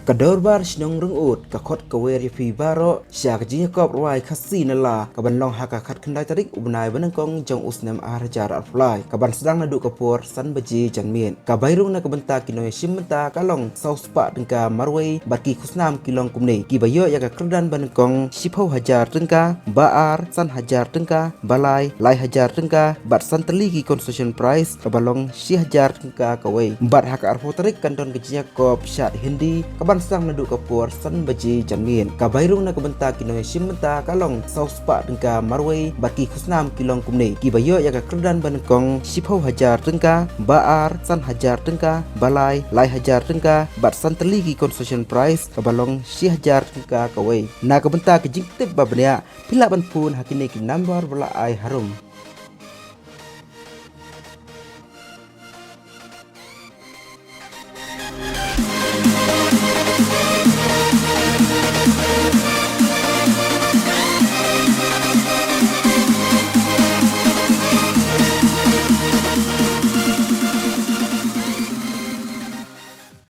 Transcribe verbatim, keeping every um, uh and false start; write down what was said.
Ka Dorbar Shnong Ryngud ka khot ka wer ïa phi baroh sha ka jingïakop rwai Khasi Nala kaban long ha ka khatkhyndai tarik u bnai ba nyngkong jong u snem ar hajar arphew lai, kaban sdang naduh ka por san baje janmiet. Ka bai rung na ka bynta ki nongïashim bynta ka long saw spah tyngka marwei bad ki khusnam ki long kumne: kiba ïoh ïa ka kyrdan ba nyngkong shiphew hajar tyngka, ba ar san hajar tyngka, ba lai lai hajar tyngka, bad san tylli ki consolation prize kaba long shi hajar tyngka kawei. Bad ha ka arphew tarik kan don ka jingïakop shad Hindi kaban sdang naduh ka por san baje janmiet. Ka bai rung na ka bynta ki nongïashim bynta ka long saw spah tyngka marwei bad ki khusnam ki long kumne: kiba ïoh ïa ka kyrdan ba nyngkong shiphew hajar tyngka, ba ar san hajar tyngka, ba lai lai hajar tyngka, bad san tylli ki consolation prize kaba long shi hajar tyngka kawei. Na ka bynta ka jingtip ba bniah, phi lah ban phone ha kine ki number ba la ai harum.